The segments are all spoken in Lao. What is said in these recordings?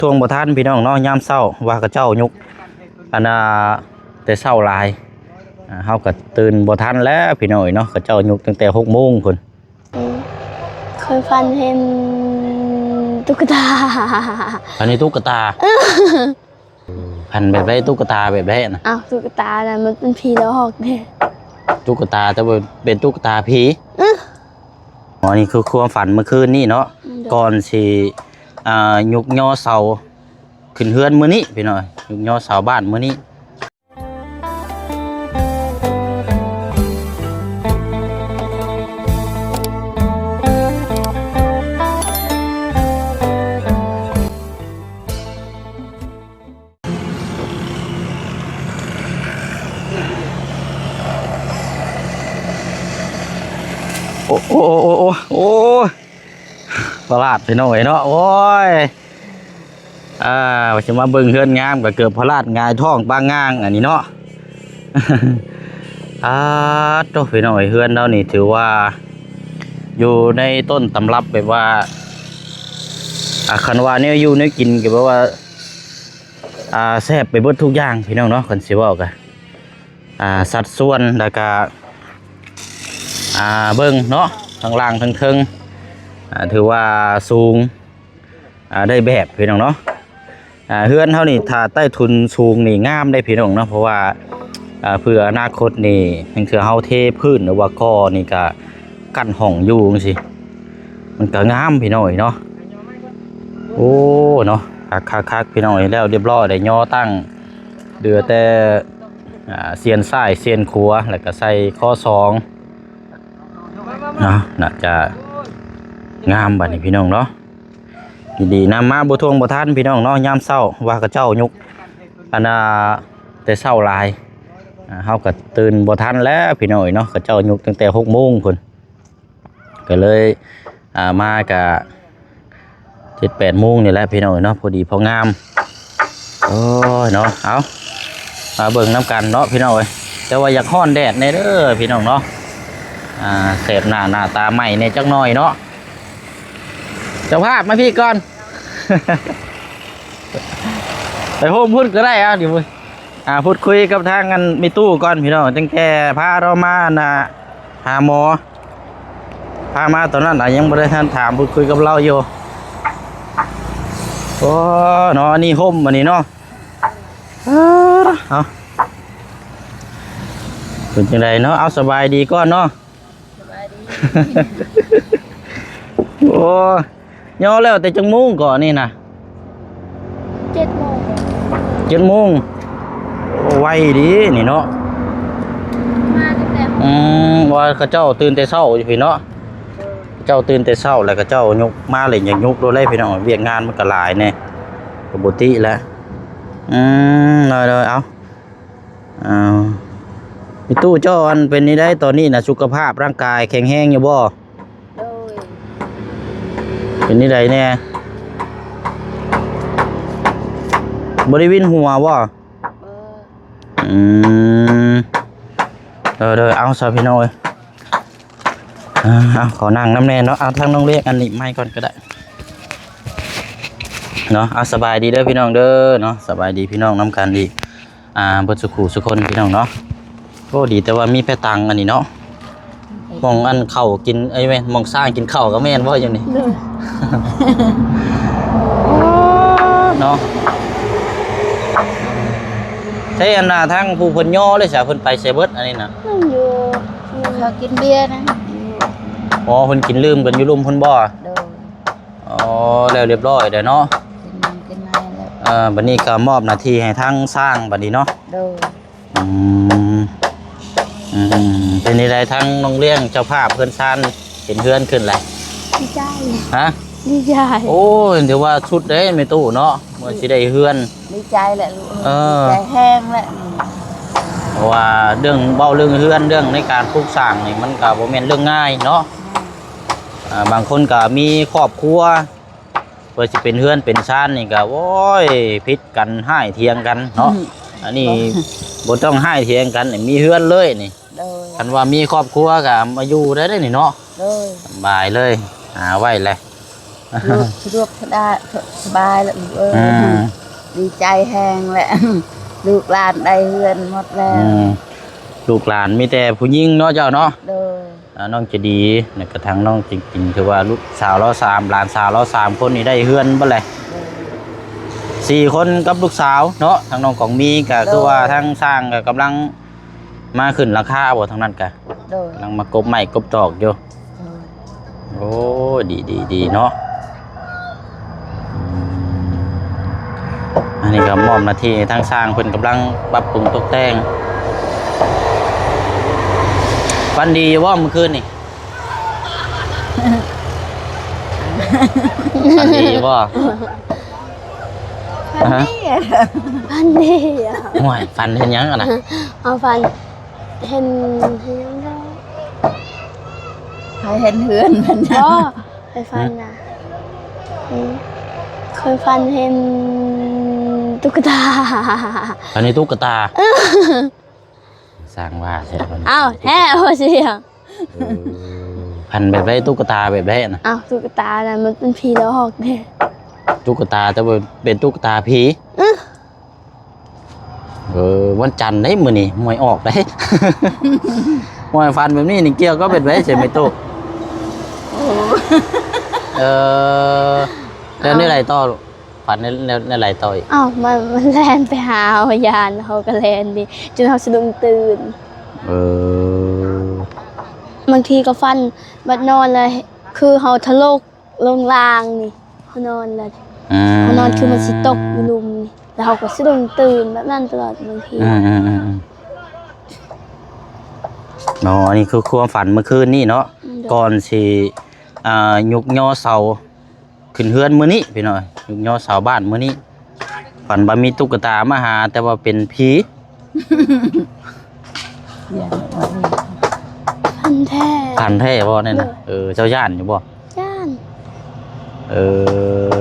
ທ່ວງບໍ່ທັນພີ່ນ້ອງເນາະ ຍາມເຊົ້າວ່າເຂົາເຈົ້າຍົກ ອັນນ່າ ແຕ່ເຊົ້າຫຼາຍ ອ່າ ເຮົາກໍຕື່ນບໍ່ທັນແລ້ວພີ່ນ້ອງເອີຍເນາະ ເຂົາເຈົ້າຍົກຕັ້ງແຕ່ຫົກໂມງພຸ້ນ. ເອີ ຂ້ອຍຝັນເຫັນຕຸກກະຕາ ອັນນີ້ຕຸກກະຕາ ເອີ ພັນແບບໃດ? ຕຸກກະຕາແບບໃດນະ? ອ້າວ ຕຸກກະຕານັ້ນມັນເປັນຜີຫຼອກເດ້. ຕຸກກະຕາ ແຕ່ວ່າເປັນຕຸກກະຕາຜີ? ອື ອໍ ນີ້ຄືຄວາມຝັນເມື່ອຄືນນີ້ເນາະ. ໂດຍ. ກ່ອນຊິ ອ່າ ຍົກຍໍເສົາຂຶ້ນເຮືອນມື້ນີ້ພີ່ນ້ອງ, ຍົກຍໍເສົາບ້ານມື້ນີ້. ໂອ້ ໂອ້ ໂອ້ ໂອ້ ໂອ້ ໂອ້ ພະລາດພີ່ນ້ອງເອີຍເນາະ ໂອ້ຍ ອ່າ ວ່າຊິມາເບິ່ງເຮືອນງາມກໍເກືອບພະລາດຫງາຍທ້ອງປາງງາງອັນນີ້ເນາະ. ອາໂຕ ພີ່ນ້ອງເອີຍ ເຮືອນລາວນີ້ຖືວ່າຢູ່ໃນຕົ້ນຕຳລັບ ແບບວ່າ ອ່າ ຄັນວ່າແນວຢູ່ແນວກິນກໍແບບວ່າ ອ່າ ແຊບໄປເບິດທຸກຢ່າງພີ່ນ້ອງເນາະ ຄັນຊິເວົ້າກະ ອ່າ ສັດສ່ວນ ແລ້ວກະ ອ່າ ເບິ່ງເນາະ ທັງລ່າງທັງເທິງ ອ່າ ຖືວ່າສູງ ອ່າ ໄດ້ແບບພີ່ນ້ອງເນາະ. ອ່າ ເຮືອນເຮົານີ້ ຖ້າໃຕ້ທຸນສູງນີ້ງາມເດ້ພີ່ນ້ອງເນາະ ເພາະວ່າ ອ່າ ເພື່ອອະນາຄົດນີ້ ແຮ່ງເທື່ອເຮົາເທພື້ນ ຫຼືວ່າກໍ່ນີ້ກະ ກັ້ນຫ້ອງຢູ່ຈັ່ງຊີ້ ມັນກະງາມພີ່ນ້ອງເອີຍເນາະ. ໂອ້ ເນາະ ຄັກໆໆ ພີ່ນ້ອງເອີຍ ແລ້ວຮຽບຮ້ອຍ ໄດ້ຍໍຕັ້ງ ເຫຼືອແຕ່ ອ່າ ສ່ຽນຊ້າຍສ່ຽນຂວາ ແລ້ວກະໃສ່ຄໍສອງເນາະ ໜ້າຈະງາມບາດນີ້ພີ່ນ້ອງເນາະ. ດີໆນຳມາບໍ່ທ່ວງບໍ່ທັນພີ່ນ້ອງເນາະ ຍາມເຊົ້າວ່າເຂົາເຈົ້າຍົກ ອັນນ່າ ແຕ່ເຊົ້າຫຼາຍ ອ່າ ເຮົາກໍຕື່ນບໍ່ທັນແລ້ວພີ່ນ້ອງເອີຍເນາະ ເຂົາເຈົ້າຍົກຕັ້ງແຕ່ຫົກໂມງພຸ້ນ ກໍເລີຍ ອ່າ ມາກະເຈັດແປດໂມງນີ້ແຫຼະພີ່ນ້ອງເອີຍເນາະ ພໍດີພໍງາມ. ໂອ້ຍເນາະ ເອົາ ມາເບິ່ງນຳກັນເນາະພີ່ນ້ອງເອີຍ ແຕ່ວ່າຢາກຮ້ອນແດດແດ່ເດີພີ່ນ້ອງເນາະ ອ່າ ແສບໜ້າ ໜ້າຕາໄໝ້ແດ່ຈັກໜ້ອຍເນາະ. ເຈົ້າພາບມາພີ້ກ່ອນ ໄປໂຮມພຸ້ນກໍໄດ້ ເອົາ ດຽວ ອ່າ ພູດຄຸຍກັບທາງອັນແມ່ຕູ້ກ່ອນພີ່ນ້ອງ ຕັ້ງແຕ່ພາລາວມາ ອັນນ່າ ຫາໝໍ ພາມາຕອນນັ້ນ ອ່າ ຍັງບໍ່ໄດ້ທັນຖາມ ພູດຄຸຍກັບລາວຢູ່. ໂອ້ ເນາະ ອັນນີ້ຮົ່ມ ອັນນີ້ເນາະ ເອີ ເອົາ ເປັນຈັ່ງໃດເນາະ ເອົາ ສະບາຍດີກ່ອນເນາະ. ສະບາຍດີ. ໂອ້ ຍໍແລ້ວແຕ່ຈັກໂມງເກາະນີ້ນະ? ເຈັດໂມງ. ເຈັດໂມງ ໂອ້ ໄວດີນີ້ເນາະ ມາຕັ້ງແຕ່ ອືມ ວ່າເຂົາເຈົ້າຕື່ນແຕ່ເຊົ້າຢູ່ພີ້ເນາະ ເຈົ້າຕື່ນແຕ່ເຊົ້າ ແລ້ວເຂົາເຈົ້າຍົກມາເລີຍ ຍັງຍົກໂລດເລີຍພີ່ນ້ອງ ວຽກງານມັນກໍຫຼາຍແດ່ ກໍບໍ່ຕິແຫຼະ. ອືມ ໂດຍໆ ເອົາ ອ້າວ ມີຕູ້ເຈົ້າ ອັນ ເປັນແນວໃດຕອນນີ້ນະ ສຸຂະພາບຮ່າງກາຍແຂງແຮງຢູ່ບໍ່? ໂດຍ. ເປັນແນວໃດແດ່? ບໍ່ໄດ້ວິນຫົວບໍ່? ບໍ່. ອືມ ເອີ ເດີ ເອົາຊະພີ່ນ້ອງເອີຍ ອ່າ ເອົາ ຂໍນັ່ງນຳແດ່ເນາະ ເອົາ ທາງນ້ອງລຽກອັນນີ້ໄມ້ກ່ອນກໍໄດ້ເນາະ. ເອົາ ສະບາຍດີເດີພີ່ນ້ອງເດີເນາະ ສະບາຍດີພີ່ນ້ອງນຳກັນອີກ ອ່າ ເບິດສູ່ຄູ່ສູ່ຄົນພີ່ນ້ອງເນາະ. ໂອ້ ດີແຕ່ວ່າມີແພຕັງອັນນີ້ເນາະ ໝ່ອງອັນເຂົ້າກິນ ເອີຍ ແມ່ນ ໝ່ອງຊ້າງກິນເຂົ້າກໍແມ່ນບໍ່ຢູ່ນີ້? ໂດຍ. ເນາະ ໃຊ້ອັນນ່າ ທາງຜູ້ເພິ່ນຍໍເລີຍຊະ ເພິ່ນໄປໃສເບິດອັນນີ້ນະ? ຍັງຢູ່ ເຂົາກິນເບຍນະ. ອໍ ເພິ່ນກິນດື່ມກັນຢູ່ລຸ່ມພຸ້ນບໍ່? ໂດຍ. ອໍ ແລ້ວຮຽບຮ້ອຍແລ້ວເນາະ ກິນນ້ຳກິນໃນແລ້ວ. ເອີ ບັດນີ້ກໍມອບໜ້າທີ່ໃຫ້ທາງຊ້າງບັດນີ້ເນາະ. ໂດຍ. ອືມ ອືມ ເປັນຈັ່ງໃດທາງນ້ອງລ້ຽງ ເຈົ້າພາບເຮືອນຊານ ເຫັນເຮືອນຂຶ້ນແລ້ວ ດີໃຈ. ຮະ? ດີໃຈ. ໂອ້ຍ ຖືວ່າສຸດເດ້ແມ່ຕູ້ເນາະ ເມື່ອຊິໄດ້ເຮືອນ ດີໃຈແຫຼະລູກເອີຍ. ເອີ ດີໃຈແຮງແຫຼະ ເພາະວ່າເລື່ອງ ເວົ້າເລື່ອງເຮືອນ ເລື່ອງໃນການປຸກສ້າງນີ້ ມັນກໍບໍ່ແມ່ນເລື່ອງງ່າຍເນາະ. ອ່າ ບາງຄົນກໍມີຄອບຄົວ ເພື່ອຊິເປັນເຮືອນເປັນຊານນີ້ກໍ ໂອ້ຍ ຜິດກັນ ຮ້າຍຖຽງກັນເນາະ. ອືມ ອັນນີ້ບໍ່ ບໍ່ຕ້ອງຮ້າຍຖຽງກັນ ມີເຮືອນເລີຍນີ້. ໂດຍ. ຄັນວ່າມີຄອບຄົວກໍມາຢູ່ໄດ້ເດ້ນີ້ເນາະ. ໂດຍ. ສະບາຍເລີຍ ຫາໄວ້ແຫຼະ ສະດວກ ສະດວກສະບາຍ ສະບາຍແລ້ວລູກເອີຍ. ອ່າ ດີໃຈແຮງແຫຼະ ລູກຫຼານໄດ້ເຮືອນໝົດແລ້ວ. ອືມ ລູກຫຼານມີແຕ່ຜູ້ຍິງເນາະ ເຈົ້າເນາະ. ໂດຍ. ອ່າ ນ້ອງໃຈດີ ແລ້ວກະທັງນ້ອງຈິງໆ ຖືວ່າລູກສາວລາວສາມ ຫຼານສາວລາວສາມຄົນນີ້ໄດ້ເຮືອນເບິດແຫຼະ. ໂດຍ. ສີ່ຄົນກັບລູກສາວເນາະ ທັງນ້ອງກອງມີກະ ໂດຍ ຄືວ່າທາງຊ່າງກະກຳລັງມາຂຶ້ນຫຼັງຄາບໍ່ ທາງນັ້ນກະ. ໂດຍ. ກຳລັງມາກົບໄມ້ກົບຕອກຢູ່. ໂດຍ. ໂອ້ ດີໆໆເນາະ. ອືມ ອັນນີ້ກໍມອບໜ້າທີ່ໃຫ້ທາງຊ່າງເພິ່ນກຳລັງປັບປຸງຕົກແຕ່ງ. ຝັນດີຢູ່ບໍ່ມື້ຄືນນີ້? ຝັນດີຢູ່ບໍ່? ຝັນດີ. ຮະ? ຝັນດີ. ໂອ້ຍ ຝັນເຫັນຫຍັງຫັ້ນນະ? ເອົາ ຝັນເຫັນ ເຫັນຫຍັງເນາະ? ໃຜເຫັນເຮືອນມັນ? ບໍ່ ຂ້ອຍຝັນນະ ຫືມ? ເອີ ຂ້ອຍຝັນເຫັນຕຸກກະຕາ. ຝັນເຫັນຕຸກກະຕາ? ເອີ ຊ່າງວ່າແທ້. ອ້າວ ແທ້ບໍ່ຊິ? ເອີ ຝັນແບບໃດ? ຕຸກກະຕາແບບໃດນະ? ອ້າວ ຕຸກກະຕານັ້ນມັນເປັນຜີຫຼອກເດ້. ຕຸກກະຕາ ແຕ່ວ່າເປັນຕຸກກະຕາຜີ? ເອີ. ເອີ ວັນຈັນເດ້ມື້ນີ້ ຫວຍອອກເດ້. ຫວຍ ຝັນແບບນີ້ນີ້ກ່ຽວກັບແບບໃດ ເສຍໄມໂຕ? ໂອ້ ເອີ ແລ້ວແນວໃດຕໍ່? ຝັນແນວ ແນວ ແນວໃດຕໍ່ອີກ? ອ້າວ ມັນ ມັນແລ່ນໄປຫາເຮົາ ຢ້ານ ເຮົາກໍແລ່ນເດ້ ຈົນເຮົາສະດຸ້ງຕື່ນ. ເອີ ບາງທີກໍຝັນ ບັດນອນແລ້ວ ຄືເຮົາທະລົກ ລົງລ່າງນີ້ ເຮົານອນແລ້ວ ອືມ ເຮົານອນຄືມັນຊິຕົກຢູ່ລຸ່ມນີ້ ແລ້ວເຮົາກໍສະດຸ້ງຕື່ນແບບນັ້ນຕະຫຼອດບາງທີ. ອືມໆໆໆ ເນາະ ອັນນີ້ຄືຄວາມຝັນເມື່ອຄືນນີ້ເນາະ. ອືມ ໂດຍ. ກ່ອນຊິ ອ່າ ຍົກຍໍເສົາຂຶ້ນເຮືອນມື້ນີ້ ພີ່ນ້ອງ ຍົກຍໍເສົາບ້ານມື້ນີ້ ຝັນວ່າມີຕຸກກະຕາມາຫາ ແຕ່ວ່າເປັນຜີ. ຝັນແທ້. ຝັນແທ້ບໍ່ແນ່ນະ? ໂດຍ. ເອີ ເຈົ້າຢ້ານຢູ່ບໍ່? ຢ້ານ. ເອີ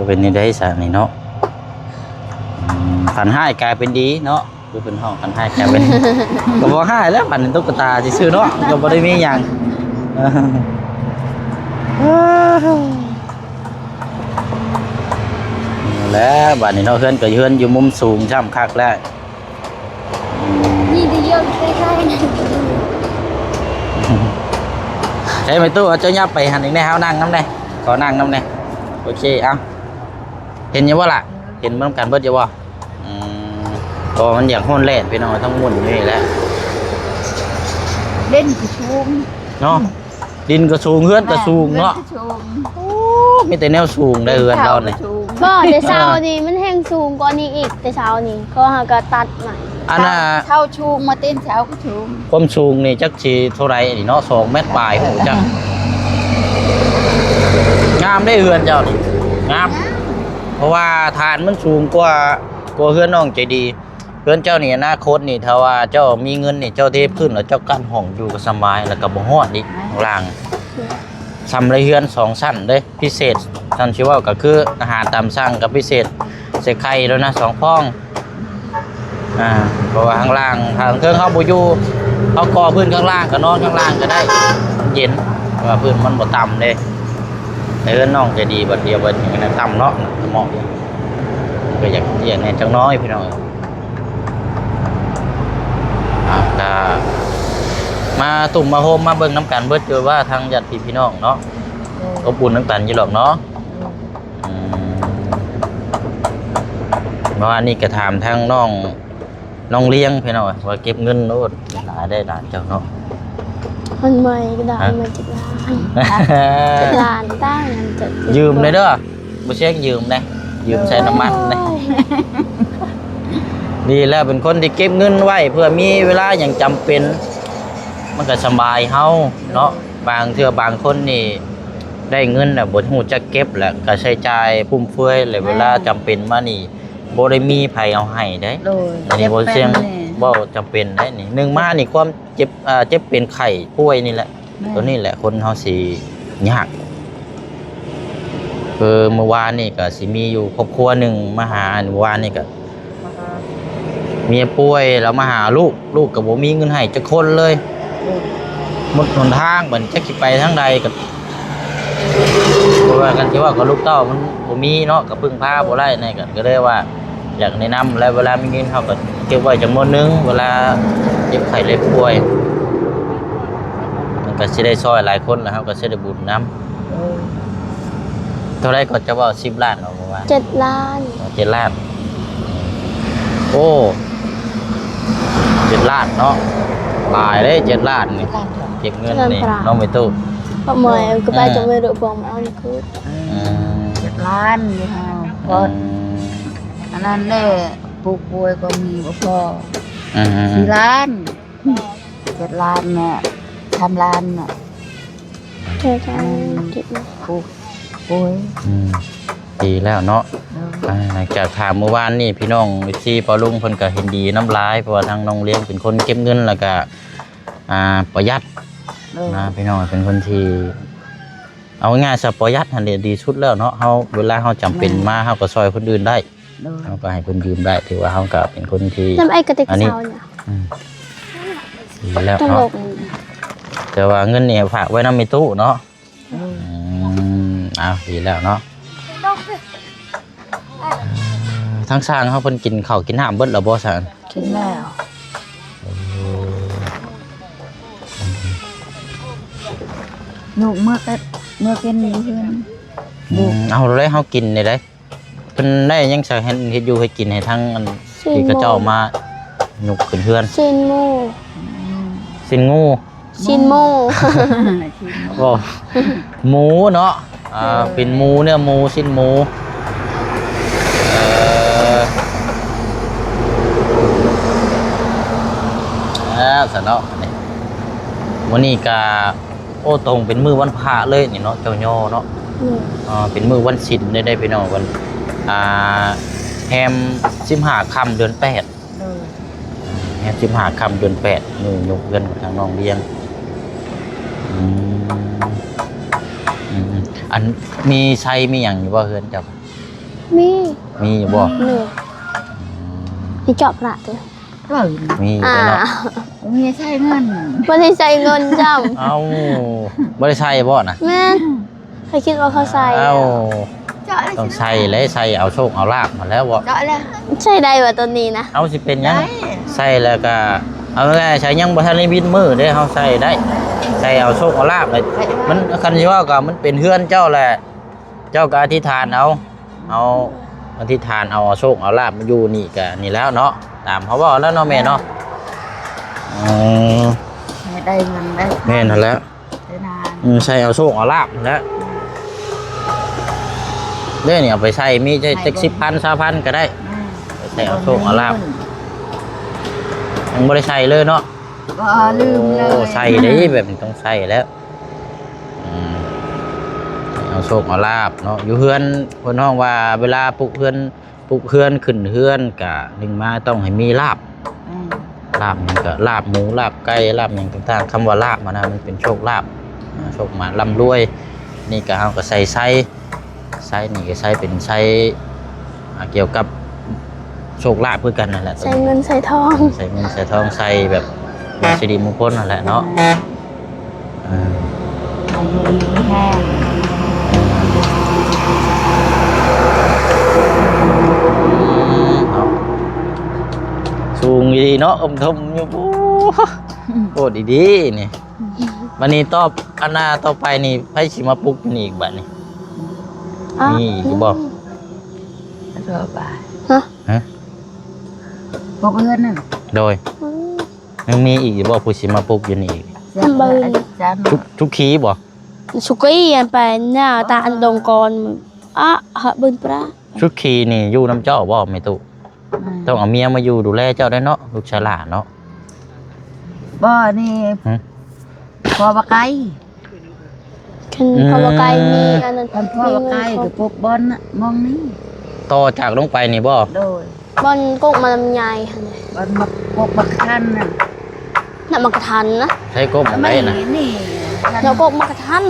ເປັນແນວໃດຊະນີ້ເນາະ? ອືມ ຝັນຮ້າຍກາຍເປັນດີເນາະ ຄືເພິ່ນຮ້ອງ ຝັນຮ້າຍກາຍເປັນ ກໍບໍ່ຮ້າຍແລ້ວ ຝັນເຫັນຕຸກກະຕາຊື່ໆເນາະ ກໍບໍ່ໄດ້ມີຫຍັງ. ແລ້ວບາດນີ້ເນາະ ເຮືອນກໍເຮືອນຢູ່ມຸມສູງຊ້ຳຄັກແລ້ວ. ອືມ ນີ້ໄດ້ເຍອະໃກ້ໆ ໃຊ້ໄມ້ຕູ້ ເອົາເຈົ້າຫຍັບໄປຫັ້ນອີກແດ່ ເຮົານັ່ງນຳແດ່ ຂໍນັ່ງນຳແດ່. ໂອເຄ ເອົາ ເຫັນຢູ່ບໍ່ລະ? ເຫັນນຳກັນເບິດຢູ່ບໍ່? ອືມ ເພາະວ່າມັນຢາກຮ້ອນແດດ ພີ່ນ້ອງ ທັງໝູ່ນີ້ແຫຼະ ເດັ່ນຄືສູງເນາະ. ອືມ ດິນກໍສູງ ເຮືອນກໍສູງເນາະ. ແມ່ນ ເຮືອນກໍສູງ. ໂອ້ ມີແຕ່ແນວສູງໄດ໋ເຮືອນລາວນີ້. ບໍ່ ແຕ່ເຊົ້ານີ້ມັນແຮງສູງກວ່ານີ້ອີກ ແຕ່ເຊົ້ານີ້ ເພາະເຮົາກໍຕັດໃໝ່. ອັນນ່າ ເຊົ້າ ເຊົ້າສູງ ມາເຕັນເຊົ້າກໍສູງ. ຄວາມສູງນີ້ຈັກຊິເທົ່າໃດນີ້ເນາະ ສອງແມັດປາຍ ຮູ້ຈັກ. ງາມເດ້ເຮືອນເຈົ້ານີ້ ງາມ ງາມ ເພາະວ່າຖານມັນສູງກວ່າ ກວ່າເຮືອນນ້ອງໃຈດີ. ເຮືອນເຈົ້ານີ້ອະນາຄົດນີ້ ຖ້າວ່າເຈົ້າມີເງິນນີ້ ເຈົ້າເທພື້ນແລ້ວເຈົ້າກັ້ນຫ້ອງຢູ່ກໍສະບາຍ ແລ້ວກໍບໍ່ຮ້ອນອີກ. ແມ່ນ ຂ້າງລ່າງ ໂດຍ ສ່ຳເຮືອນສອງຊັ້ນເດ້ ພິເສດ ຊັ້ນຊິເວົ້າກໍຄືອາຫານຕາມສັ່ງກັບພິເສດ ໃສ່ໄຂ່ແລ້ວນະ ສອງຟອງ. ອ່າ ເພາະວ່າຂ້າງລ່າງ ຂ້າງເທິງເຮົາບໍ່ຢູ່ ເຮົາກໍ່ພື້ນຂ້າງລ່າງກໍນອນຂ້າງລ່າງກໍໄດ້ ເຢັນ ເພາະວ່າພື້ນມັນບໍ່ຕ່ຳເດ້. ໃນເຮືອນນ້ອງໃຈດີ ບັດດຽວບັດນີ້ມັນຕ່ຳເນາະ ເໝາະ ກໍຢາກ ຢາກແດ່ຈັກໜ້ອຍ ພີ່ນ້ອງ. ອ່າ ກະມາຕຸ້ມມາໂຮມມາເບິ່ງນຳກັນເບິດຢູ່ວ່າ ທາງຍາດພີ່ພີ່ນ້ອງເນາະ ໂດຍ ອົບອຸ່ນນຳກັນຢູ່ດອກເນາະ. ໂດຍ. ອືມ ເມື່ອວານນີ້ກະຖາມທາງນ້ອງ ນ້ອງລ້ຽງ ພີ່ນ້ອງ ວ່າເກັບເງິນໂລດ ຫຼາຍໄດ້ຫຼານເຈົ້າເນາະ. ມັນໃໝ່ກໍໄດ້ ຮະ ມາຈັກລ້ານ ລ້ານຕາຍ ມັນຈະ ຢືມແດ່ເດີ ບໍ່ແຊງຢືມແດ່ ຢືມໃສ່ນ້ຳມັນແດ່. ໂອ້ຍ ດີແລ້ວ ເປັນຄົນທີ່ເກັບເງິນໄວ້ ເພື່ອມີເວລາຫຍັງຈຳເປັນ ມັນກໍສະບາຍເຮົາເນາະ. ບາງເທື່ອບາງຄົນນີ້ໄດ້ເງິນແລ້ວ ບໍ່ຮູ້ຈັກເກັບ ແລ້ວກໍໃຊ້ຈ່າຍຟຸມເຟືອຍ ແລ້ວເວລາ ແມ່ນ ຈຳເປັນມານີ້ ບໍ່ໄດ້ມີໃຜເອົາໃຫ້ເດ້. ໂດຍ. ອັນນີ້ບໍ່ແຊງ ເຈັບເປັນນີ້ ເວົ້າຈຳເປັນໄດ໋ນີ້ ໜຶ່ງມານີ້ຄວາມເຈັບ ອ່າ ເຈັບເປັນໄຂ້ປ່ວຍນີ້ແຫຼະ. ແມ່ນ ໂຕນີ້ແຫຼະຄົນເຮົາຊິຍາກ. ຄືມື້ວານນີ້ກໍຊິມີຢູ່ຄອບຄົວໜຶ່ງມາຫາ ມື້ວານນີ້ກໍເມຍປ່ວຍ ລາວມາຫາລູກ ລູກກໍບໍ່ມີເງິນໃຫ້ຈັກຄົນເລີຍ. ໂດຍ. ໝົດຫົນທາງ ບັດຈັກຊິໄປທາງໃດກໍ ໂອ້ ວ່າກັນທີ່ວ່າກັບລູກເຕົ້າມັນບໍ່ມີເນາະ ກໍເພິ່ງພາບໍ່ໄດ້ໃນ ກໍ ກໍເລີຍວ່າຢາກແນະນຳ ແລະເວລາມີເງິນເຮົາກໍເກັບໄວ້ຈຳນວນໜຶ່ງ ເວລາເຈັບໄຂ້ໄດ້ປ່ວຍ ມັນກໍຊິໄດ້ຊ່ອຍຫຼາຍຄົນ ແລ້ວເຮົາກໍຊິໄດ້ບຸນນຳ. ເອີ ເທົ່າໃດກໍຈະເວົ້າ ສິບລ້ານເນາະ ເມື່ອວານ ເຈັດລ້ານ ເຈັດລ້ານ. ໂອ້ ເຈັດລ້ານເນາະ ຫຼາຍເດ້ ເຈັດລ້ານນີ້ ເກັບເງິນນີ້ ເຈັດລ້ານ ນ້ອງໄມໂຕ ປະເມີນກໍໄປ ເອີ ຈະໄປໂລະບອງມາເອົານີ້ຄື ອືມ ເຈັດລ້ານຢູ່ເຮົາ ອືມ ອັນນັ້ນແຫຼະ ປູກກ້ວຍກໍມີບໍ່ພໍ ອືມ ສີ່ລ້ານ ເຈັດລ້ານນະ ສາມລ້ານນະ ເຈົ້າ ເຈົ້າ ອືມ ເກັບ ໂອ້ຍ ອືມ ດີແລ້ວເນາະ. ໂດຍ ອ່າ ຫຼັງຈາກຖາມມື້ວານນີ້ ພີ່ນ້ອງເອັຟຊີ ປ້າລຸງເພິ່ນກໍເຫັນດີນຳຫຼາຍ ເພາະວ່າທາງນ້ອງລຽງເປັນຄົນເກັບເງິນ ແລ້ວກໍ ອ່າ ປະຢັດ ໂດຍ ນະ ພີ່ນ້ອງ ເປັນຄົນທີ່ ເອົາງ່າຍຊະ ປະຢັດຫັ້ນແຫຼະດີສຸດແລ້ວເນາະ. ເຮົາ ເວລາເຮົາຈຳເປັນ ແມ່ນ ມາ ເຮົາກໍຊ່ອຍຄົນອື່ນໄດ້ ໂດຍ ເຮົາກໍໃຫ້ຄົນຢືມໄດ້ ຖືວ່າເຮົາກໍເປັນຄົນທີ່ ນຳໄອ້ກະຕິກ ອັນນີ້ ເຊົານີ້ ອືມ ດີແລ້ວເນາະ ແຕ່ວ່າເງິນນີ້ຝາກໄວ້ນຳແມ່ຕູ້ເນາະ ໂດຍ ອືມ ເອົາ ດີແລ້ວເນາະ. ເອີ ທາງຊ່າງເຮົາເພິ່ນກິນເຂົ້າກິນນ້ຳເບິດແລ້ວບໍ່ຊະ? ກິນແລ້ວ ໂອ້ ລູກເມືອ ເມືອກິນຢູ່ເຮືອນ ອືມ ລູກ ເອົາແລ້ວເຮົາກິນໄດ້ໃດ ເພິ່ນໄດ້ຫຍັງຊະ ເຮັດ ເຮັດຢູ່ເຮັດກິນໃຫ້ທາງອັນ ຊີ້ນ ທີ່ເຂົາເຈົ້າມາຍົກຂຶ້ນເຮືອນ ຊີ້ນໝູ ອືມ ຊີ້ນງູ ຊີ້ນໝູ ຊີ້ນໝູ ເວົ້າ ໝູເນາະ ອ່າ ເອີ ເປັນໝູ ເນື້ອໝູ ຊີ້ນໝູ ເອີ ແລ້ວຊະເນາະ ນີ້ ມື້ນີ້ກະ ໂອ້ ຕົງເປັນມື້ວັນພະເລີຍນີ້ເນາະ ເຈົ້າຍໍ້ເນາະ ແມ່ນ ອ່າ ເປັນມື້ວັນສິນເລີຍເດ້ພີ່ນ້ອງ ວັນ ອ່າ ແຮມສິບຫ້າຄ່ຳເດືອນແປດ ໂດຍ ແຮມສິບຫ້າຄ່ຳເດືອນແປດ ມື້ຍົກເຮືອນຂອງທາງນ້ອງລຽງ ອືມ ອືມ ອັນ ມີໄຊມີຫຍັງຢູ່ບໍ່ເຮືອນເຈົ້າ? ມີ ມີຢູ່ບໍ່? ໂດຍ ອືມ ມີເຈາະປະຕິ? ເອີ ມີຢູ່ເດ້ເນາະ ບໍ່ມີໃຊ້ເງິນ ບໍ່ໄດ້ໃຊ້ເງິນຈ້ຳ ເອົ້າ ບໍ່ໄດ້ໃຊ້ບໍ່ນະ? ແມ່ນ ຂ້ອຍຄິດວ່າເຂົາໃສ່ ເອົ້າ ຕ້ອງໃສ່ແຫຼະ ໃສ່ເອົາໂຊກເອົາລາບຫັ້ນແຫຼະບໍ່ ໃສ່ໄດ້ບໍ່ໂຕນີ້ນະ? ເອົາ ຊິເປັນຫຍັງ ໃສ່ແລ້ວກະ ເອົາງ່າຍໆ ໃສ່ຍັງບໍ່ທັນໄດ້ບິດມື້ເດ້ ເຮົາໃສ່ໄດ້ ໃສ່ເອົາໂຊກເອົາລາບເລີຍ ມັນ ຄັນຊິເວົ້າກໍມັນເປັນເຮືອນເຈົ້າແຫຼະ ເຈົ້າກໍອະທິຖານເອົາ ເອົາ ອະທິຖານເອົາ ເອົາໂຊກເອົາລາບມາຢູ່ນີ້ກະນີ້ແລ້ວເນາະ ຕາມເຮົາເວົ້າແລ້ວເນາະແມ່ເນາະ ເອີ ໃຫ້ໄດ້ເງິນໄດ້ ແມ່ນຫັ້ນແຫຼະ ໄດ້ນານ ອືມ ໃສ່ເອົາໂຊກເອົາລາບຫັ້ນແຫຼະ ເດ້ນີ້ເອົາໄປໃສ່ ມີຈັກ ຈັກສິບພັນ ຊາວພັນກໍໄດ້ ອືມ ໃສ່ເອົາໂຊກເອົາລາບ ຍັງບໍ່ໄດ້ໃສ່ເລີຍເນາະ ບໍ່ ລືມເລີຍ ໂອ້ ໃສ່ເດ້ ແບບນີ້ຕ້ອງໃສ່ແລ້ວ ອືມ ເອົາໂຊກເອົາລາບເນາະ ຢູ່ເຮືອນ ເພິ່ນຮ້ອງວ່າເວລາປຸກເຮືອນ ປຸກເຮືອນຂຶ້ນເຮືອນກະໜຶ່ງມາຕ້ອງໃຫ້ມີລາບ ອືມ ລາບຫຍັງກະລາບໝູ ລາບໄກ່ ລາບຫຍັງຕ່າງໆ ຄຳວ່າລາບຫັ້ນນະ ມັນເປັນໂຊກລາບ ອ່າ ໂຊກມານ ລ່ຳລວຍ ນີ້ກະເຮົາກະໃສ່ໄຊ ໄຊນີ້ກະໃສ່ເປັນໄຊ ອ່າ ກ່ຽວກັບໂຊກລາບຄືກັນນັ້ນແຫຼະ ໃສ່ເງິນໃສ່ທອງ ໃສ່ເງິນໃສ່ທອງ ໃສ່ແບບ ເປັນສິລິມຸງຄົນຫັ້ນແຫຼະເນາະ ເອີ ໃຫ້ຢູ່ດີມີແຮງ ເນາະ ສູງອີ່ຫຼີເນາະ ອືມ ຖົມຢູ່ ໂອ້ ໂພດອີ່ຫຼີນີ້ ບັດນີ້ຕໍ່ ອັນໜ້າຕໍ່ໄປນີ້ ໃຜຊິມາປຸກຢູ່ນີ້ອີກບັດນີ້? ອ້າວ ມີອີກຢູ່ບໍ່? ອືມ ຕໍ່ໄປ ຮະ? ຮະ? ປົກເຮືອນນັ້ນ ໂດຍ ອືມ ຍັງມີອີກຢູ່ບໍ່ ຜູ້ຊິມາປຸກຢູ່ນີ້ອີກ? ຈຳເບິ່ງ ທຸກ ທຸກຄີບໍ່? ສຸກີອັນໄປໜ້າຕາອັນດົງກ່ອນ ອະ ຫະເບິ່ງປະ ສຸຂີນີ້ຢູ່ນຳເຈົ້າບໍ່ແມ່ຕູ້? ອືມ ຕ້ອງເອົາເມຍມາຢູ່ດູແລເຈົ້າໄດ້ເນາະ ລູກຊາຍຫຼ້າເນາະ ບໍ່ ນີ້ ຫຶ? ພໍ່ບັກໄກ່ ຄັນ ອືມ ພໍ່ບັກໄກ່ມີອັນນັ້ນ ຄັນພໍ່ບັກໄກ່ກໍປົກບ່ອນນະ ໝ່ອງນີ້ ຕໍ່ຈາກລົງໄປນີ້ບໍ່? ໂດຍ ບ່ອນກົກໝາກລຳໄຍຫັ້ນແຫຼະ ບ່ອນໝາກ ກົກໝາກກະທັນນັ້ນ ນະ ໝາກກະທັນນະ ໃຊ້ກົກອັນໃດນະ? ນີ້ ນີ້ ນະ ກົກໝາກກະທັນ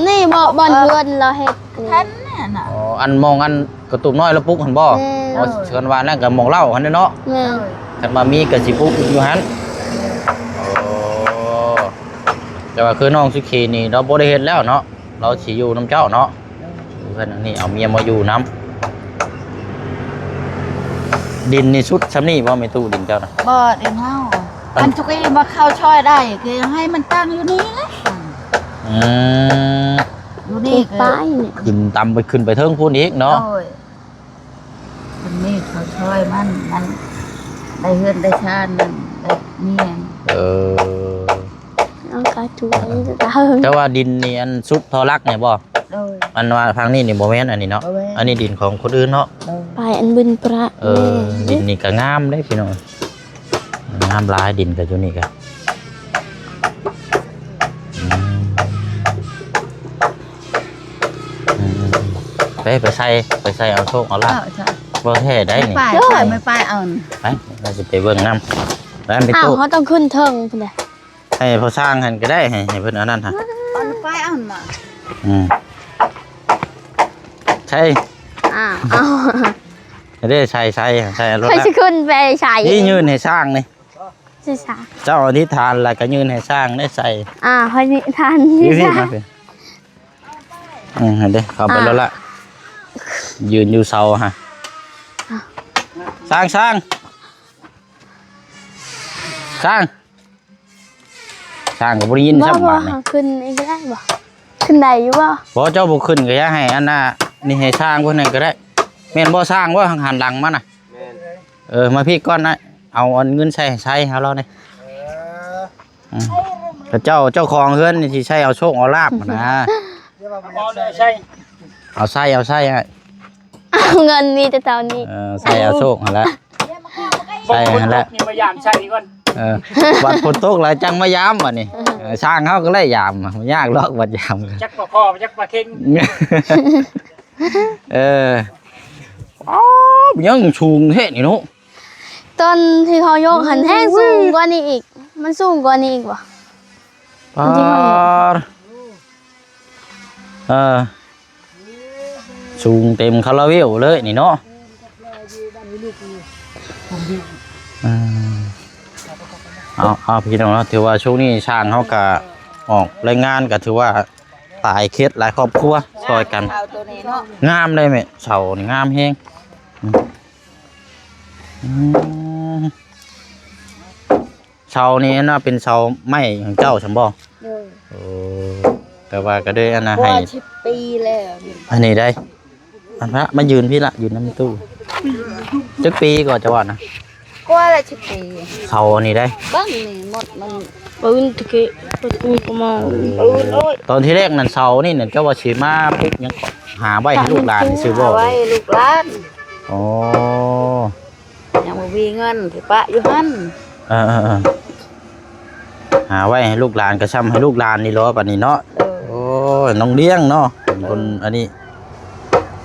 ນີ້ບໍ່ ບ່ອນເຮືອນລາວເຮັດນີ້ ທັນນັ້ນນະ ອໍ ອັນໝ່ອງອັນກະຕຸບນ້ອຍລາວປຸກຫັ້ນບໍ່? ແມ່ນ ອໍ ເຊີນວ່ານັ້ນກໍໝ່ອງເລົ່າຫັ້ນເນາະ ແມ່ນ ຄັນວ່າມີກໍຊິປຸກຢູ່ຫັ້ນ ອໍ ແຕ່ວ່າຄືນ້ອງສຸຂີນີ້ລາວບໍ່ໄດ້ເຮັດແລ້ວເນາະ ລາວຊິຢູ່ນຳເຈົ້າເນາະ ໂດຍ ຢູ່ ເພິ່ນອັນນີ້ເອົາເມຍມາຢູ່ນຳ. ດິນນີ້ສຸດຊ່ຳນີ້ບໍ່ແມ່ຕູ້ ດິນເຈົ້ານະ? ບໍ່ ດິນເຮົາ. ອັນ ອັນທຸກອີ່ມາເຂົ້າຊ່ອຍໄດ້ ຄືໃຫ້ມັນຕັ້ງຢູ່ນີ້ແຫຼະ. ອືມ ຢູ່ນີ້ ຂຶ້ນໄປ ຂຶ້ນຕຳໄປ ຂຶ້ນໄປເທິງພຸ້ນອີກເນາະ. ໂດຍ ມັນມີເຂົ້າຊ່ອຍມັນ ມັນໄດ້ເຮືອນໄດ້ຊານ ມັນໄດ້ເມຍ. ເອີ ເອົາກະຖວຍ ແຕ່ວ່າດິນນີ້ອັນສຸດທໍ່ຫຼັກນີ້ບໍ່? ໂດຍ ອັນວ່າທາງນີ້ນີ້ບໍ່ແມ່ນອັນນີ້ເນາະ. ບໍ່ແມ່ນ ອັນນີ້ດິນຂອງຄົນອື່ນເນາະ. ໂດຍ ໄປອັນບຶນປະ. ເອີ ແມ່ນ ດິນນີ້ກະງາມເດ້ພີ່ນ້ອງ ງາມຫຼາຍ ດິນກະຢູ່ນີ້ກະ ອືມ ອືມ ໄປ ໄປໃສ່ ໄປໃສ່ເອົາໂຊກເອົາລາບ. ເອີ ບໍ່ແທ້ໄດ໋ນີ້ ໄປ ໄປ ໄປເອົາ ໄປ ເຮົາຊິໄປເບິ່ງນຳ. ໄປໄປ ອ້າວ ໂຕະ ເຮົາຕ້ອງຂຶ້ນເທິງພຸ້ນເດ້. ໃຫ້ພໍ່ຊ່າງຫັ້ນກະໄດ້ ໃຫ້ ໃຫ້ເພິ່ນເອົານັ້ນຫະ ເອົາໄປເອົາມາ. ອືມ ໃສ່ ອ້າວ ເອົາ ເດ້ ໃສ່ ໃສ່ ໃສ່ເອົາໂລດ ໃຜຊິຂຶ້ນໄປໃສ່ ນີ້ຍື່ນໃຫ້ຊ່າງນີ້ ຊິຊ່າງ ເຈົ້າອະທິຖານແລ້ວກະຍື່ນໃຫ້ຊ່າງໄດ້ໃສ່. ອ່າ ຂ້ອຍນິທານ ນີ້ ນີ້ ມາ ນີ້ ອືມ ຫັ້ນເດ້ ເຂົ້າໄປ ອ່າ ໂລດລະ ຢືນຢູ່ເສົາຫະ. ອ່າ ຊ່າງ ຊ່າງ ຊ່າງ ຊ່າງກະບໍ່ໄດ້ຍິນຊ້ຳ ບໍ່ ບາດນີ້ ຂຶ້ນອີກກະໄດ້ບໍ່? ຂຶ້ນໄດ້ຢູ່ບໍ່? ບໍ່ ເຈົ້າບໍ່ຂຶ້ນກະຢ່າໃຫ້ອັນນ່າ ນີ້ໃຫ້ຊ່າງເພິ່ນນັ້ນກະໄດ້. ແມ່ນບໍ່ຊ່າງບໍ່? ຫັນຫຼັງມານະ. ແມ່ນ ເອີ ມາພີ້ກ່ອນນະ ເອົາອັນເງິນໃສ່ໃຫ້ໃຊ້ເຮົາລາວນີ້. ເອີ ອືມ ກະເຈົ້າ ເຈົ້າຂອງເຮືອນນີ້ຊິໃຊ້ເອົາໂຊກເອົາລາບຫັ້ນນະ. ເອົາໃສ່ ເອົາໃສ່ ເອົາໃສ່ ເອົາເງິນມີແຕ່ເທົ່ານີ້ ເອີ ໃສ່ເອົາໂຊກຫັ້ນລະ ໃສ່ຫັ້ນລະ ນີ້ມາຢາມໃສ່ກ່ອນ. ເອີ ບັດຝົນຕົກແລ້ວຈັ່ງມາຢາມບັດນີ້. ເອີ ຊ່າງເຮົາກະໄດ້ຢາມ ບໍ່ຍາກດອກບັດຢາມ ຈັກປາຄໍ່ ຈັກປາເຄັງ. ເອີ ອໍ ຍັງສູງແທ້ນີ້ເນາະ. ຕອນທີ່ເຮົາຍົກຫັ້ນແຮງສູງກວ່ານີ້ອີກ ມັນສູງກວ່ານີ້ອີກບໍ່? ປາດ ເອີ ສູງເຕັມຄາລາເວວເລີຍນີ້ເນາະ. ເອີ ເອົາ ເອົາ ພີ່ນ້ອງເນາະ ຖືວ່າຊ່ວງນີ້ຊ່າງເຮົາກະອອກແຮງງານ ກະຖືວ່າຫຼາຍເຂດຫຼາຍຄອບຄົວຊ່ອຍກັນ. ງາມເດ້ແມ່ ເສົານີ້ງາມແຮງ. ອືມ ເສົານີ້ອັນວ່າເປັນເສົາໄມ້ຂອງເຈົ້າຊັ້ນບໍ່? ໂດຍ ໂອ້ ແຕ່ວ່າກະໄດ້ອັນນ່າໃຫ້ ກວ່າສິບປີແລ້ວ. ອັນນີ້ໄດ໋ ອັນພະມາຢືນພີ້ລະ ຢືນນຳຕູ້. ຈັກປີກໍເຈົ້າວ່ານະ? ກວ່າລະສິບປີ. ເສົາອັນນີ້ໄດ໋ ເບິ່ງນີ້ໝົດມັນ ປືນຕະເກະ ປະຕູກະມາ ໂອ້ຍ ຕອນທີແລກນັ້ນເສົານີ້ນະ ເຈົ້າວ່າຊິມາປຸກຫຍັງ ຫາໄວ້ໃຫ້ລູກຫຼານຊື່ບໍ່? ຫາໄວ້ໃຫ້ລູກຫຼານ. ອໍ ຍັງບໍ່ມີເງິນ ຊິປະຢູ່ຫັ້ນ. ເອີໆໆ ຫາໄວ້ໃຫ້ລູກຫຼານ ກະຊ່ຳໃຫ້ລູກຫຼານນີ້ລະບາດນີ້ເນາະ. ເອີ ໂອ້ຍ ນ້ອງລ້ຽງເນາະ ເປັນຄົນ ເອີ ອັນນີ້.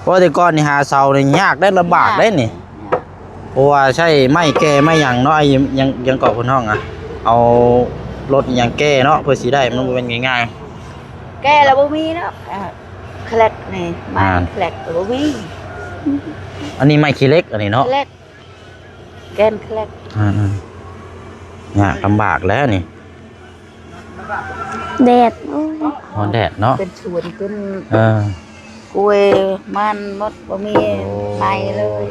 ເພາະແຕ່ກ່ອນນີ້ຫາເສົານີ້ຍາກໄດ໋ ລຳບາກໄດ໋ນີ້. ຍາກ ເພາະວ່າໃຊ້ໄມ້ແກ່ໄມ້ຫຍັງເນາະ ຫຍັງ ຫຍັງເກາະເພິ່ນຮ້ອງອະ ເອົາລົດຫຍັງແກ່ເນາະ ເພື່ອຊິໄດ້ ມັນບໍ່ແມ່ນງ່າຍໆ. ແກ່ລະບໍ່ມີເນາະ ອ່າ ແຄລັກນີ້ ໄມ້ ອ່າ ແຄລັກລະບໍ່ມີ. ອັນນີ້ໄມ້ຂີ້ເຫຼັກ ອັນນີ້ເນາະ ແຄລັກ ແກ່ນແຄລັກ. ອ່າໆ ຍາກລຳບາກແລ້ວນີ້. ແດດ ໂອ້ຍ ຮ້ອນແດດເນາະ ເປັນສວນ ເປັນ ເອີ ກ້ວຍມັນໝົດ ບໍ່ມີ ໂອ້ ໄມ້ເລີຍ.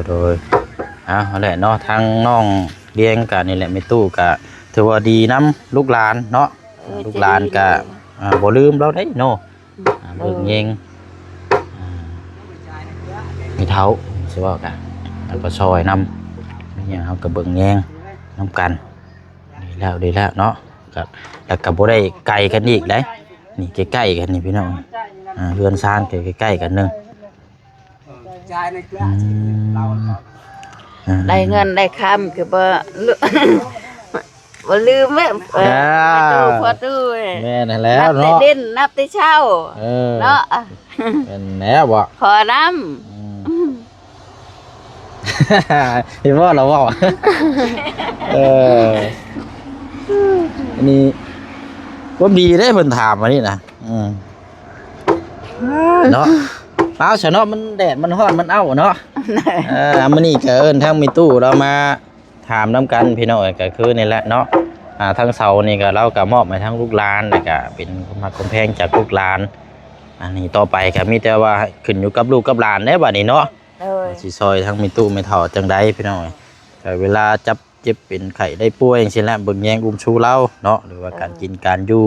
ໂດຍໆ ເອົາຫັ້ນແຫຼະເນາະ ທາງນ້ອງລ້ຽງກະນີ້ແຫຼະ ແມ່ຕູ້ກະຖືວ່າດີນຳລູກຫຼານເນາະ. ເອີ ລູກຫຼານກະ ໃຈດີເລີຍ ອ່າ ບໍ່ລືມລາວໄດ໋ເນາະ. ອືມ ອ່າ ເບິ່ງແຍງ ອ່າ ແມ່ເຖົ້າ ຊິເວົ້າກະ ແລ້ວກະຊ່ອຍນຳ ມີຫຍັງເຮົາກະເບິ່ງແຍງນຳກັນ. ດີແລ້ວ ດີແລ້ວເນາະ ກະ ແລ້ວກະບໍ່ໄດ້ໄກກັນອີກເດ້ ນີ້ໃກ້ໆກັນນີ້ພີ່ນ້ອງ. ອ່າ ເຮືອນຊານກະໃກ້ໆກັນໜຶ່ງ. ອືມ ອ່າ ໄດ້ເງິນໄດ້ຄຳກະບໍ່ ບໍ່ລືມເວີ້ຍ. ອ່າ ພໍ່ຕູ້ ພໍ່ຕູ້ ແມ່ນຫັ້ນແຫຼະເນາະ ນັບແຕ່ເດັ່ນ ນັບແຕ່ເຊົ້າ ເອີ ເນາະ ແມ່ນແລ້ວບໍ່ ຂໍນຳ. ອືມ ເຫັນບໍ່ລາວເວົ້າ ເອີ ອັນນີ້ຄວາມດີເດ້ ເພິ່ນຖາມອັນນີ້ນະ. ອືມ ເນາະ ເອົາຊະເນາະ ມັນແດດມັນຮ້ອນມັນເອົ້າເນາະ. ເອີ ມື້ນີ້ກະເອີ້ນທາງແມ່ຕູ້ລາວມາຖາມນຳກັນພີ່ນ້ອງເອີຍ ກະຄືນີ້ແຫຼະເນາະ. ອ່າ ທາງເສົານີ້ກະລາວກະມອບໃຫ້ທາງລູກຫຼານ ແລ້ວກະເປັນຄວາມຮັກຄວາມແພງຈາກລູກຫຼານ. ອັນນີ້ຕໍ່ໄປກໍມີແຕ່ວ່າຂຶ້ນຢູ່ກັບລູກກັບຫຼານແຫຼະບັດນີ້ເນາະ ໂດຍ ວ່າຊິຊ່ອຍທາງແມ່ຕູ້ແມ່ເຖົ້າຈັ່ງໃດພີ່ນ້ອງເອີຍ. ກໍເວລາຈັບເຈັບເປັນໄຂ້ໄດ້ປ່ວຍຈັ່ງຊີ້ແຫຼະ ເບິ່ງແຍງອຸມຊູລາວເນາະ ຫຼືວ່າການ ເອີ ກິນການຢູ່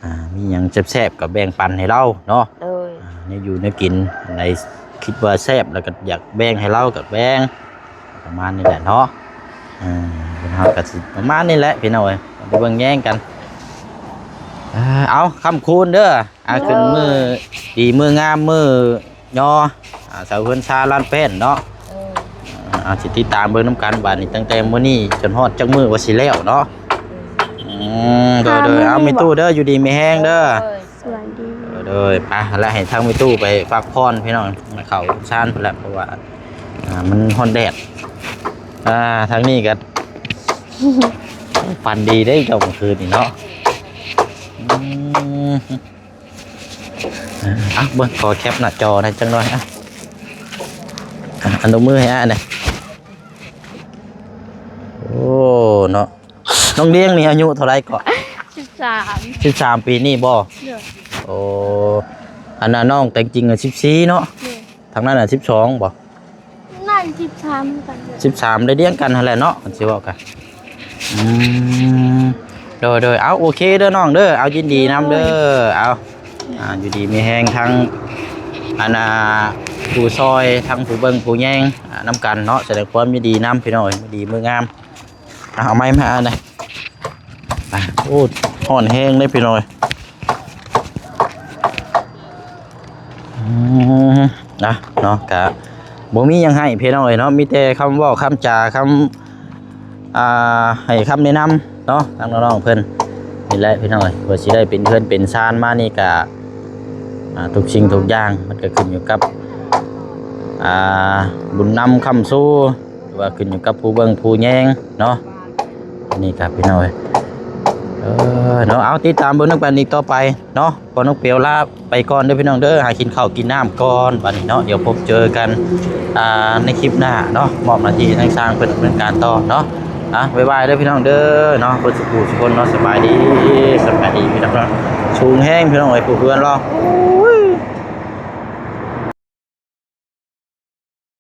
ອ່າ ມີຫຍັງແຊບໆກໍແບ່ງປັນໃຫ້ລາວເນາະ ໂດຍ ອ່າ ແນວຢູ່ແນວກິນ ອັນໃດຄິດວ່າແຊບແລ້ວກໍຢາກແບ່ງໃຫ້ລາວກໍແບ່ງ ປະມານນີ້ແຫຼະເນາະ. ເອີ ເຮົາກໍຊິປະມານນີ້ແຫຼະພີ່ນ້ອງເອີຍ ໄດ້ເບິ່ງແຍງກັນ. ເອີ ເອົາ ຄ້ຳຄູນເດີ ອ່າ ເອີ ຂຶ້ນມື້ດີມື້ງາມ ມື້ຍໍ ອ່າ ເສົາເຮືອນຊານລານແປ້ນເນາະ ເອີ ອ່າ ຊິຕິດຕາມເບິ່ງນຳກັນບາດນີ້ ຕັ້ງແຕ່ມື້ນີ້ຈົນຮອດຈັກມື້ວ່າຊິແລ້ວເນາະ. ອືມ ໂດຍ ໂດຍ ເອົາ ແມ່ຕູ້ເດີ ຢູ່ດີມີແຮງເດີ ໂດຍ ສະບາຍດີ ໂດຍ ໄປ ແລ້ວໃຫ້ທາງແມ່ຕູ້ໄປພັກຜ່ອນພີ່ນ້ອງ ເຂົ້າຊານພຸ້ນແຫຼະ ເພາະວ່າ ອ່າ ມັນຮ້ອນແດດ ອ່າ ທາງນີ້ກໍ ຝັນດີເດ້ເຈົ້າມື້ຄືນນີ້ເນາະ. ອືມ ອ່ະ ເບິ່ງ ຂໍແຄປໜ້າຈໍໄດ້ຈັກໜ້ອຍ ອ່ະ ອ່ະ ອະນຸມືໃຫ້ອ້າຍແດ່. ໂອ້ ເນາະ ນ້ອງດຽງນີ້ອາຍຸເທົ່າໃດເກາະ? ສິບສາມ ສິບສາມປີນີ້ບໍ່? ໂດຍ ໂອ້ ອັນນັ້ນນ້ອງແຕ່ງຈິງສິບສີ່ເນາະ ໂດຍ ທາງນັ້ນນະສິບສອງບໍ່? ນັ້ນສິບສາມຄືກັນເລີຍ ສິບສາມ ໄດ້ດຽງກັນຫັ້ນແຫຼະເນາະ ຄັນຊິເວົ້າກັນ. ອືມ ໂດຍ ໂດຍ ເອົາ ໂອເຄເດີນ້ອງເດີ ເອົາ ຍິນດີນຳເດີ ໂດຍ ເອົາ ອ່າ ຢູ່ດີມີແຮງທັງ ອັນ ອ່າ ຜູ້ຊ່ອຍ ທັງຜູ້ເບິ່ງຜູ້ແຍງ ອ່າ ນຳກັນເນາະ ສະແດງຄວາມຍິນດີນຳພີ່ນ້ອງເອີຍ ມື້ດີມື້ງາມ. ອ່ະ ເອົາໄມ້ມາອັນນີ້ ອ່ະ ໂອ້ ຮ້ອນແຮງເດ້ພີ່ນ້ອງເອີຍ. ອືມ ນະ ເນາະ ກະບໍ່ມີຫຍັງໃຫ້ພີ່ນ້ອງເອີຍເນາະ ມີແຕ່ຄຳເວົ້າຄຳຈາ ຄຳ ອ່າ ໃຫ້ຄຳແນະນຳເນາະ ທາງນ້ອງໆເພິ່ນນີ້ແຫຼະພີ່ນ້ອງເອີຍ ວ່າຊິໄດ້ເປັນເຮືອນເປັນຊານມານີ້ກະ ອ່າ ທຸກສິ່ງທຸກຢ່າງມັນກະຂຶ້ນຢູ່ກັບ ອ່າ ບຸນນຳຄ້ຳຊູ ຫຼືວ່າຂຶ້ນຢູ່ກັບຜູ້ເບິ່ງຜູ້ແຍງເນາະ. ອັນນີ້ກໍພີ່ນ້ອງເອີຍ ເອີ ເນາະ ເອົາ ຕິດຕາມເບິ່ງນຳກັນອີກຕໍ່ໄປເນາະ. ພວກນ້ອງເປວລາໄປກ່ອນເດີພີ່ນ້ອງເດີ ຫາກິນເຂົ້າກິນນ້ຳກ່ອນບັດນີ້ເນາະ. ດຽວພົບເຈີກັນ ອ່າ ໃນຄລິບໜ້າເນາະ ມອບໜ້າທີ່ໃຫ້ທາງຊ່າງເພິ່ນດຳເນີນການຕໍ່ເນາະ. ອ່ະ ບາຍບາຍເດີພີ່ນ້ອງເດີເນາະ ເບິດສູ່ຜູ້ສູ່ຄົນເນາະ. ສະບາຍດີ ສະບາຍດີພີ່ນ້ອງເນາະ. ສູງແຮງພີ່ນ້ອງເອີຍ ຜູ້ເຮືອນລະ ໂອ້ຍ